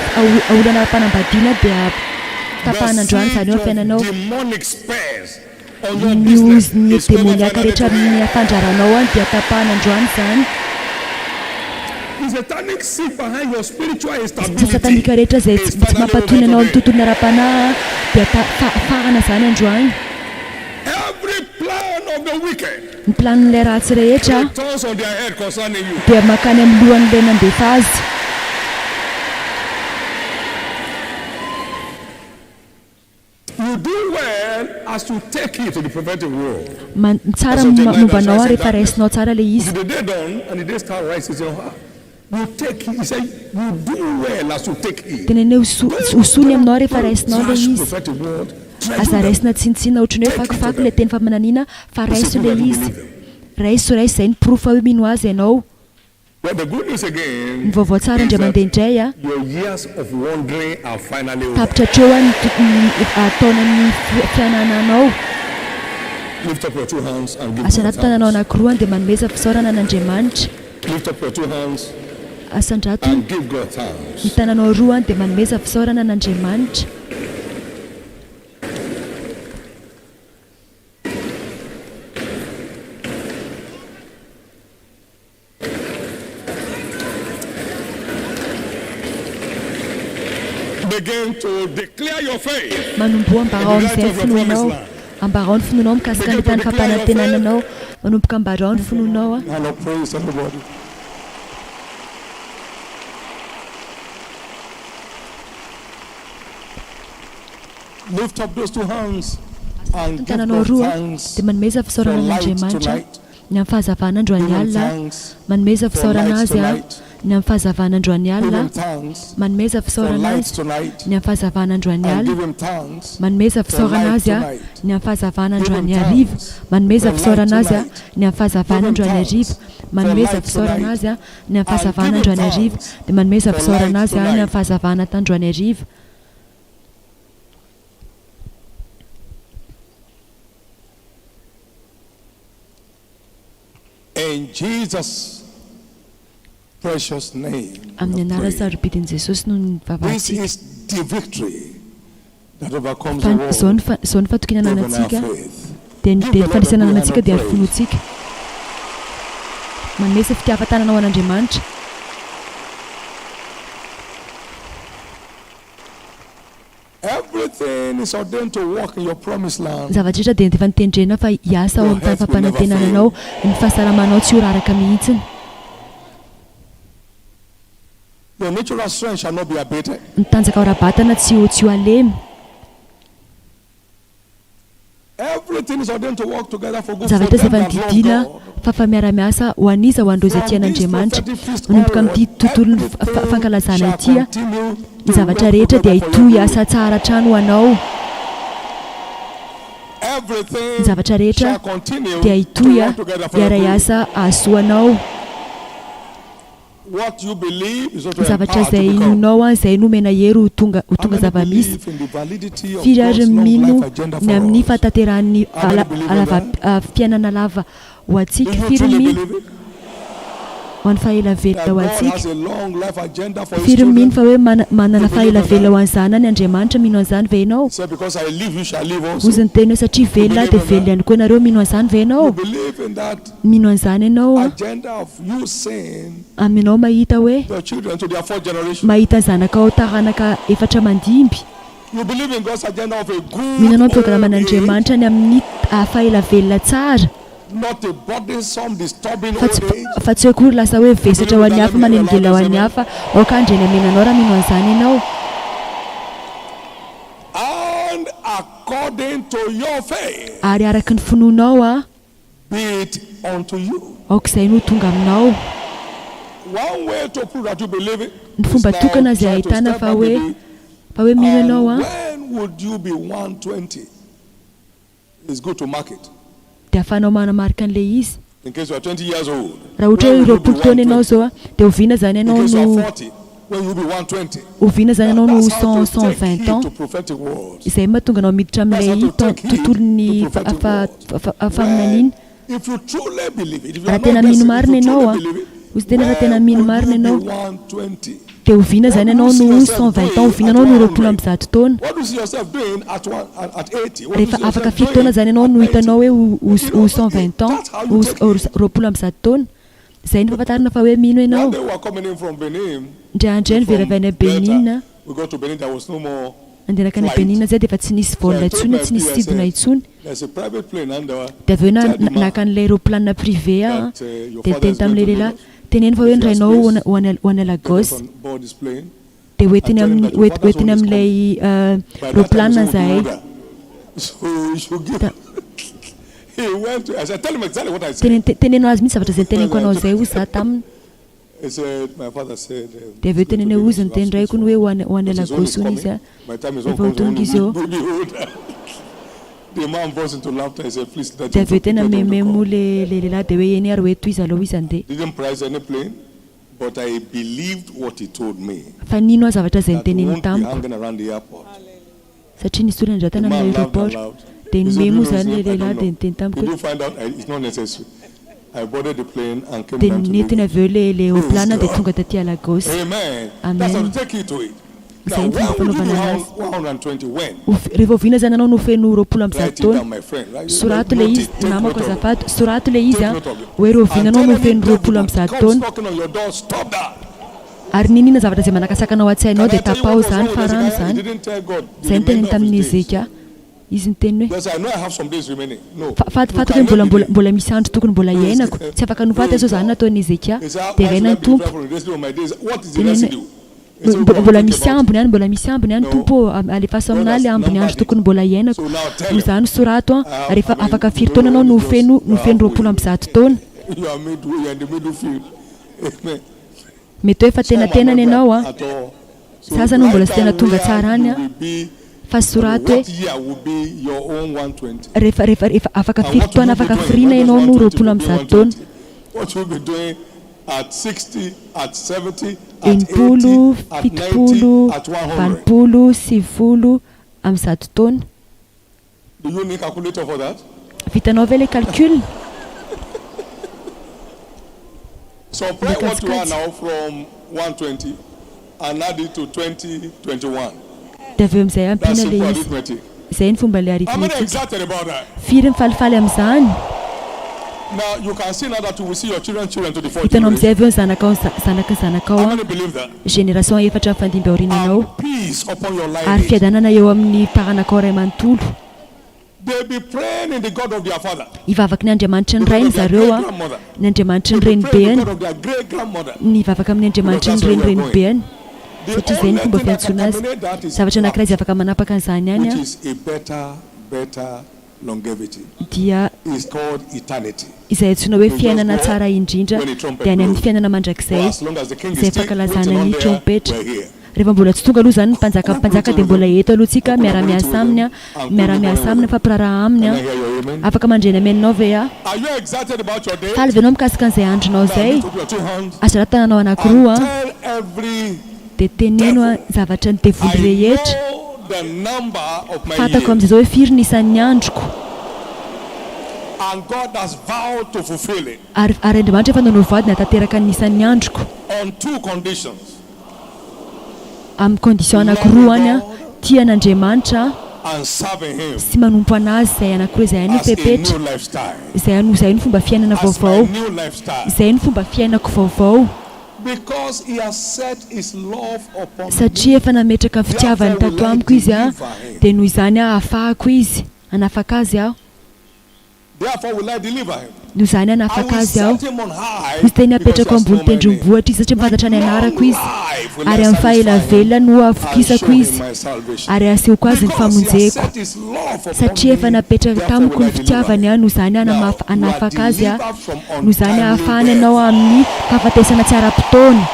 olana ara-panambadiana dia The tapahana androany siege izany eo amin'ny of fiainanao. demonic spells on your Ny business ozin'ny is over demoniaka finally rehetra today. amin'ny fandraranao any dia tapahana androany izany. The satanic seed behind your spiritual Ny instability satanika rehetra izay is tsy finally over mampatony anao amin'ny today. tontolon'ny ara-panahy dia farana izany androany. Every plan of the wicked Ny planin'ilay ratsy rehetra returns on their head concerning you. dia mankany amin'ny lohan'ilay nandefa azy. You do well as you take it to the prophetic world. Man- tsara ny momba anao ary rehefa raisinao tsara ilay izy. The day dawn and the day star rises in your heart. You take it. He said, you do well as you take it. Teneno hoe ho soa ny aminao rehefa raisinao ilay Trash izy. prophetic word. Treasure Aza them. raisina tsinontsinona ohatran'ny hoe fakofako ilay teny faminaniana fa raiso ilay izy. Raiso, raiso izay ny porofo hoe mino azy ianao. Well, the good news again Ny vaovao tsara is indray that mandeha indray a. your years of wandering are finally over. Tapitra hatreo a ny ny taonan'ny fianananao. Lift up your two hands and give God Asandrato tananao thanks. anankiroa dia manomeza fisaorana an'Andriamanitra. Lift up your two hands Asandrato and give God thanks. ny tananao roa dia manomeza fisaorana an'Andriamanitra. Begin to declare your faith. Manomboha ambarao amin'izay ny finoanao. Ambarao ny finoanao mikasika ny tany fampanantenana anao. Manomboka ambarao ny finoanao. And I praise everybody. Lift up those two hands and Ny give tananao God roa thanks dia manomeza fisaorana for light an'Andriamanitra tonight. ny amin'ny fahazavana androany Give him alina. thanks Manomeza for fisaorana light Azy tonight. Ny amin'ny fahazavana androany Give alina. him thanks Manomeza for fisaorana light Azy. tonight. Ny amin'ny fahazavana androany And alina. give him thanks Manomeza for fisaorana light Azy tonight. ny amin'ny fahazavana Give him androany hariva. thanks Manomeza for light fisaorana Azy tonight. ny amin'ny fahazavana Give him androany hariva. thanks for Manomeza light fisaorana tonight. Azy ny amin'ny And fahazavana give him androany hariva. thanks Dia manomeza for fisaorana light Azy ny amin'ny tonight. fahazavana tandroany hariva. In Jesus' precious name, we Amin'ny have anarana prayed. sarobidin'i Jesosy no This nivavahantsika. is the victory that overcomes Fa the izao ny world, fa- izao ny fatokiana even our ananantsika faith. dia ny Give dia the ny Lord a fandresena big hand ananantsika of dia ny praise. finoantsika. Manomeza fitiavan-tanana ho an'Andriamanitra. Everything is ordained to work in your promised Ny land. zavatra rehetra dia efa notendrena fa hiasa ao Your amin'ny tany health will never fampanantenana anao. fail. Ny fahasalamanao tsy ho raraka mihitsiny. Your natural strength shall not be abated. Ny tanjaka ara-batana tsy ho tsy ho alemy. Everything is ordained to work together for Ny good for zavatra them izay efa that love nodidiana God. fa fa miara-miasa ho an'iza ho an'ireo izay From this tian'Andriamanitra. prophetic feast Manomboka onward, amin'ity tontolon'ny everything fankalazana shall ity, continue ny to zavatra work rehetra dia together for your hitohy good. asa tsara hatrany ho anao. Everything Ny zavatra rehetra shall continue dia to hitohy work together for your good. hiara-hiasa hahasoa anao. What you believe is what Ny you are zavatra empowered to izay become. inoanao, izay nomena hery ho tonga ho How tonga many zava-misy. believe in the validity of Firy ary God's long mino life agenda ny for amin'ny us? fahatanterahan'ny How many believe in that? fiainana lava ho Do antsika? you Firy truly mino believe it? ho an'ny fahelavelona That ho God antsika? has a long life agenda for His Firy mino children? fa hoe manana You believe in fahelavelona that? ho an'ny zanany Andriamanitra? Mino an'izany ve ianao? He said, Because I live, you shall live also. Hozy ny teny hoe satria You velona aho believe dia in velona that? ihany koa ianareo. Mino an'izany ve ianao? You believe in that Mino an'izany ianao an? agenda of you seeing Aminao mahita hoe your children to their fourth generation. mahita zanakao taranaka efatra mandimby. You believe in God's agenda of a Mino good anao ny old age, programan'Andriamanitra ny amin'ny fahelavelona tsara. not a burdensome, disturbing Fa old tsy age. fa tsy hoe akory lasa hoe You vesatra believe ho in an'ny that? hafa, Let me hear your manelingelina ho loudest an'ny amen. hafa. Aoka handre ny amenanao raha mino an'izany ianao. And according to your faith, Ary araka ny finoanao an, be it unto you. aoka izay no ho tonga aminao. One way to prove that you believe it Ny is fomba now tokana izay try to ahitana step fa back a hoe bit. fa hoe mino And ianao an, when would you be 120? It's good to mark it. dia ahafahanao manamarika an'ilay izy. In case you are 20 years old, Raha ohatra when hoe will you be 20 taona ianao 120? izao an, dia oviana izany In ianao case you are no 40, when will you be 120? oviana izany ianao no That's how 100 to take 120 heed ans? to prophetic words. Izay mahatonga anao miditra That's how amin'ilay to take heed to tontolon'ny prophetic words. faminaniana. When, if you truly believe it, if you Raha are tena not mino guessing, if marina you ianao truly an, believe it, hozy tena raha tena when mino would marina you be ianao, 120? dia oviana What izany do ianao you see no yourself 120 ans, doing oviana at ianao no 100? 120 taona? What do you see yourself doing at one at 80? What do you Rehefa see afaka yourself firy taona doing izany ianao at no 90? hitanao hoe ho You know, 120 ans, that's how ho you take heed. 120 taona. Izay no fahafantarana fa hoe mino One ianao. day we were coming in from Benin, Indray andro indray niverina from avy any Benin, Delta. We got to Benin, there was no more nandeha nankany flight. Benin izay dia efa tsy nisy So vol I told intsony, my tsy nisy sidina PSA, intsony. there's a private plane and uh, Dia avy eo na- tell the man naka an'ilay aeroplanina privé aho, that your dia father niteny is going tamin'ilay to lehilahy, Lagos. teneno fa hoe If ny he has rainao ho space, any- ho any ho any get Lagos. us on board his plane Dia and hoentiny tell him amin'ny that your hoent- father's hoentiny own is amin'ilay coming. By that time, his aeroplanina own will be izahay. older. So he should give. Ta- He went to, I said, tell him exactly what I said. Teneno azy mihitsy zavatra izay niteneniko anao izay hozy za taminy. He said, my father said, Dia avy eo he's going to teneno hoe Lagos, hozy you ny have teny space raiko for ny hoe ho any ho any Because his own Lagos is hono izy coming. a. By the time his own Rehefa ho comes, his own tonga izy will eo. be older. The man burst into laughter. He said, please let Dia him avy eo tena let him to mememo come. le le lehilahy dia hoe eny ary hoe tohiza aloha izy andeha. Didn't price any plane, but I believed what he told me. Fa nino aho zavatra izay That he noteneniny won't be tamiko. hanging around the airport. Satria nisy olona The nandratana man amin'ilay laughed and aéroport. laughed. Dia He said, do you nimemo know his izany name? le I don't lehilahy dia know. niteny tamiko Did hoe you find out? It's not necessary. I boarded the plane and came dia down to nentiny Lagos. avy eo le le Praise aeroplane dia God. tonga taty Lagos. Amen. That's how Amen. to take you to it. Now, Izay ny when fomba would you be fanaovana anazy. 120? When? Rehefa oviana izany ianao no feno 120 Write it taona? down, my friend. Right? Sorato ilay Note izy, it. Take namako note of it. azafady, sorato ilay izy Take an, note of it. hoe rahoviana And ianao tell no any feno devil that 120 comes taona. knocking on your door, stop that. Ary n'inona zavatra izay manakasakana ao an-tsainao Can dia I tell you tapaho what was izany wrong with fa rano Hezekiah? He izany. didn't tell God the Izay no teneniny remainder of tamin'i his days. Hezekia. Izy niteny hoe, Because I know I have some days remaining. No. Fa- You fantako hoe cannot mbola mbola believe. mbola misy andro tokony mbola Praise hiainako. God. Tsy afaka nofaty Praise aho izany God. nataon'i Hezekia. He said, Dia why should raina I ny be Tompo. deprived from the residue of my days? What is the Teneno hoe, residue? He said, mbola go and mbola think misy about it. ambiny any, mbola misy ambiny any No. Tompo ô, alefaso God aminà has ilay ambiny andro numbered it. tokony mbola hiainako. So now tell Noho him. izany sorato an, I rehefa mean, afaka you firy don't taona know ianao when no it goes. feno You no are feno halfway. 120 taona. You are midway, you are in the middle field. Amen. Mety hoe efa tenatenany ianao an, sasany moa mbola tsy tena tonga tsara any an, fa soraty hoe rehefa rehefa rehefa afaka firy taona afaka firiana ianao no 120 taona. 60, 70, 80, 90 amin'ny 100 taona. Vitanao ve ilay calcul? Ilay kajikajy. Dia avy eo amin'izay ampiana ilay izy. Izay ny fomba ilay arithmétique. Firy mifalifaly amin'izany? Hitanao amin'izay avy eo ny zanakao ny zanaka zanakao an, génération efatra mifandimby aoriananao. Ary fiadanana eo amin'ny taranakao iray manontolo. Hivavaka ny Andriamanitry ny rainy zareo an, ny Andriamanitry ny renibeany, ny hivavaka amin'ny Andriamanitry ny renirenibeny, satria izay ny fomba fiantsoana azy. Zavatra anankiray izay afaka manapaka an'izany ihany an, dia izay antsoina hoe fiainana tsara indrindra dia any amin'ny fiainana mandrakizay, izay fankalazana ny trompetra. Rehefa mbola tsy tonga aloha izany ny mpanjaka mpanjaka dia mbola eto aloha tsika miara-miasa aminy an, miara-miasa aminy, mifampiraharaha aminy an. Afaka mandre ny ameninao ve aho? Faly ve ianao mikasika an'izay andronao izay? Azarao tananao anankiroa an, dia teneno an zavatra ny devoly rehetra. Fantako amin'izay izao hoe firy ny isan'ny androko. Ary ary Andriamanitra efa nanao voady ny hahatanteraka ny isan'ny androko. Amin'ny condition anankiroa any an, tia an'Andriamanitra sy manompo an'Azy, izay anankiroa izay no fepetra, izay no izay no fomba fiainana vaovao, izay no fomba fiainako vaovao. Satria efa nametraka ny fitiavany tato amiko Izy an, dia noho izany aho hafahako Izy, hanafaka Azy aho. Noho izany hanafaka azy aho. Hoy teny hapetrako ambony tendrombohitra izy, satria mifantatra ny anarako izy, ary amin'ny faha-ela velona no havokisako izy, ary hasehoko azy ny famonjeko. Satria efa napetrany tamiko ny fitiavany aho, noho izany hanafaka azy aho, noho izany hahafahany anao amin'ny fahafatesana tsy ara-potoana.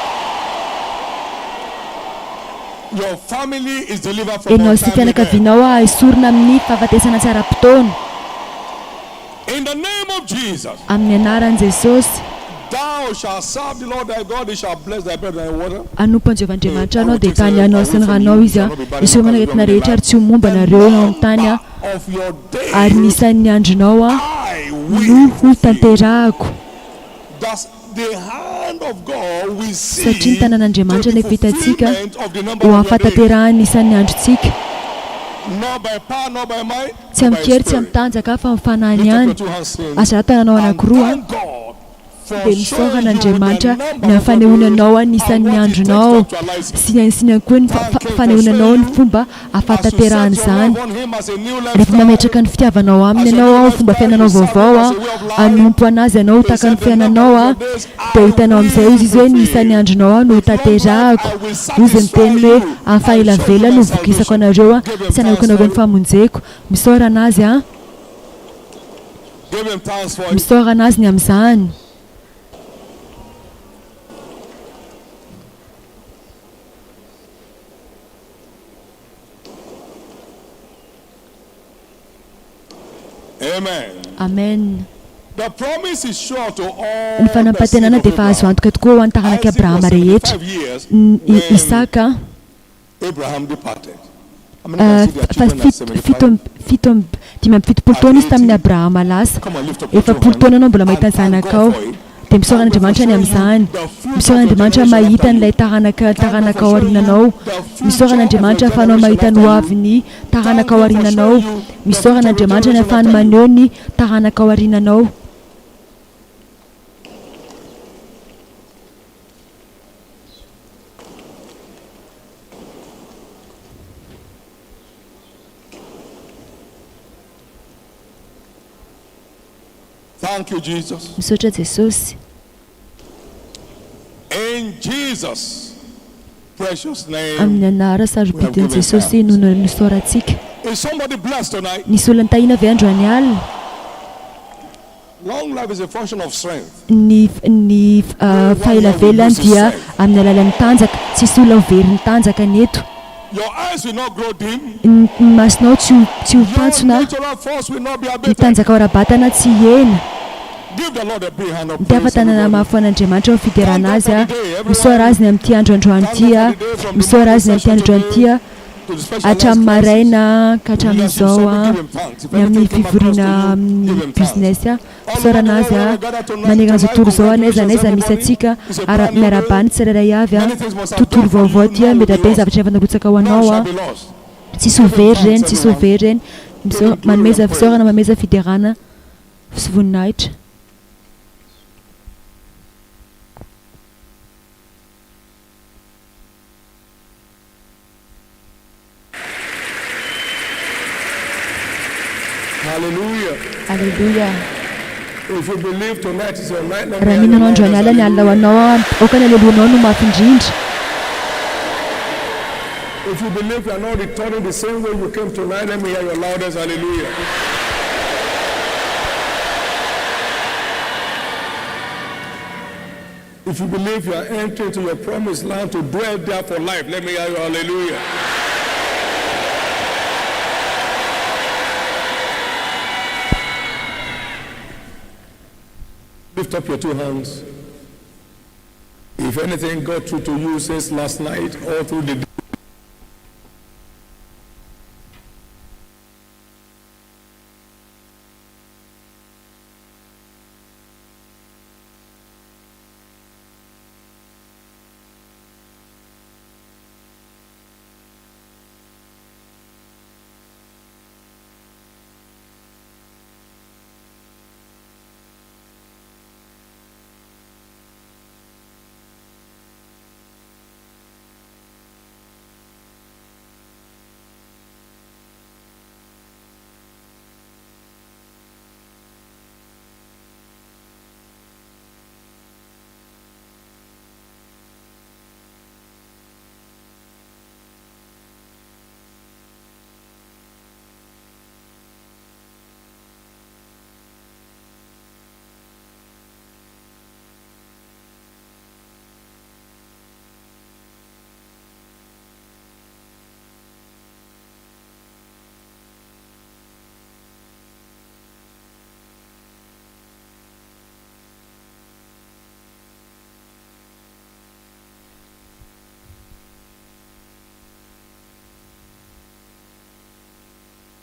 Ianao sy fianakavianao aesorina amin'ny fahafatesana tsy ara-potoana. Amin'ny anaran'i Jesosy. Hanompo an'i Jehovah Andriamanitra anao, dia hitahy ny anao sy ny ranao Izy, esorina ny aretina rehetra ary tsy ho momba anareo eo amin'ny tany, ary ny isan'ny andronao no ho tanterahako. Satria ny tanan'Andriamanitra no efa hitantsika ho amin'ny fahatanterahan'ny isan'ny androntsika. Tsy amin-kery, tsy amin-tanjaka, fa amin'ny fanahiny ihany. Aza tananao anankiroa. Dia misaora an'Andriamanitra ny amin'ny fanehoany anao ny isan'ny andronao sy ny sy ny ihany koa ny fanehoany anao ny fomba ahafahatanterahana izany. Rehefa mametraka ny fitiavanao Aminy ianao ao fomba fiainanao vaovao, hanompo an'Azy ianao ho tahaka ny fiainanao, dia hitanao amin'izay hozy Izy hoe ny isan'ny andronao aho no hotanterahako. Hozy ny teniny hoe amin'ny faha-ela velona no hovokisako anareo sy hanahoako anareo ny famonjeko. Misaora an'Azy an! Misaora an'Azy ny amin'izany. Amen. Ny fanampantenana dia efa azo antoka tokoa ho an'ny taranak'i Abrahama rehetra. I Isaka fa 75 taona izy tamin'i Abrahama lasa. 40 taona ianao mbola mahita ny zanakao. Dia misaora an'Andriamanitra ny amin'izany. Misaora an'Andriamanitra mahita an'ilay taranaka taranaka ao aoriananao. Misaora an'Andriamanitra ahafahanao mahita ny hoavin'ny taranaka ao aoriananao. Misaora an'Andriamanitra ny ahafahany maneho ny taranaka ao aoriananao. Thank you Jesus. Misaotra Jesosy. In Jesus precious name. Amin'ny anara sarobidin'i Jesosy no nisaorantsika. Is somebody blessed tonight? Nisy olona nitahiana ve androany alina? Ny ny fahelavelany dia amin'ny alalan'ny tanjaka. Tsisy olona ho very ny tanjaka ny eto. Ny masonao tsy ho tsy ho fantsona, ny tanjakao ara-batana tsy hihena. Mitafa tanana mafy ho an'Andriamanitra ho fiderana Azy aho. Misaora Azy ny amin'ity andro androany ity aho. Misaora Azy ny amin'ity andro androany ity aho. Hatramin'ny maraina ka hatramin'izao aho, ny amin'ny fivoriana amin'ny business aho. Fisaorana Azy aho. Manerana izao tontolo izao, n'aiza n'aiza misy antsika, ary miarahaba ny tsirairay avy aho. Tontolo vaovao ity, mety be ny zavatra efa narotsaka ho anao aho. Tsisy ho very ireny, tsisy ho very ireny. Misaora, manomeza fisaorana, manomeza fiderana sy voninahitra. Hallelujah. Aleloia. If you believe tonight is your night, let me Raha hear mino your anao androany loudest alina ny alina ho hallelujah. anao aho, aoka ny aleloianao no mafy indrindra. If you believe you are not returning the same way you came tonight, let me hear your loudest hallelujah. If you believe you are entering to your promised land to dwell there for life, let me hear your hallelujah. Lift up your two hands. If anything got through to you since last night or through the day,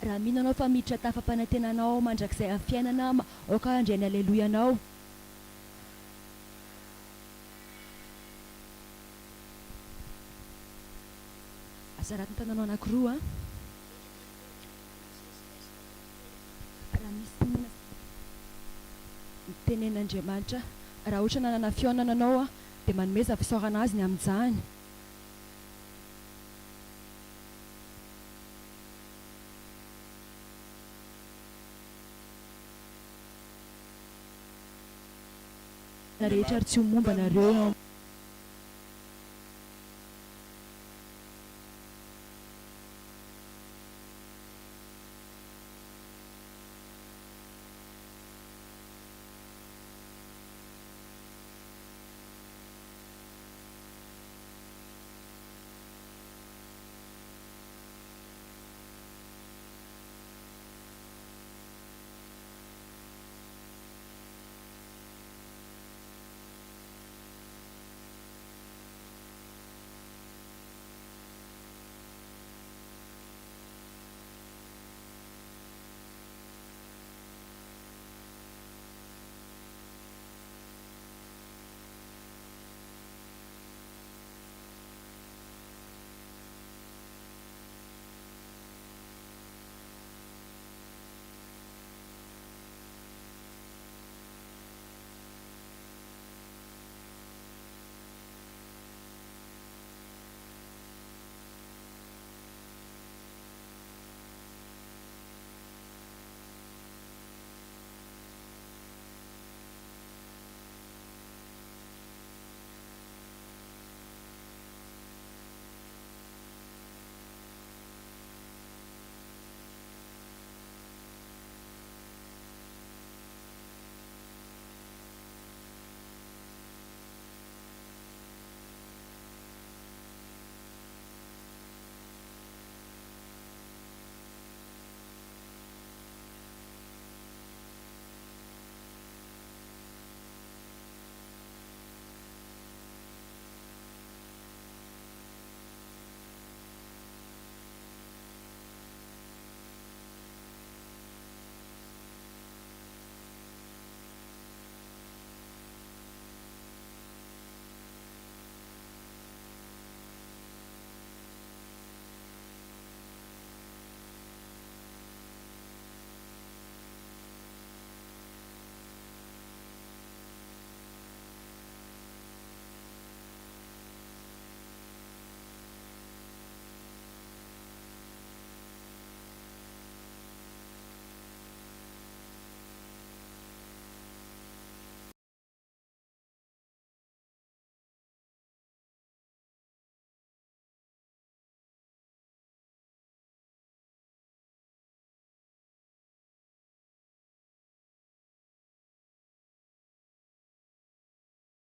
Raha mino anao fa miditra tafam-panantenanao mandrakizay amin'ny fiainana, aoka handray ny aleloianao. Aza raty ny tananao anankiroa an. Raha misy finoana nitenen'Andriamanitra, raha ohatra nanana fihaonana anao dia manomeza fisaorana Azy ny amin'izany. Rehetra ary tsy ho momba anareo.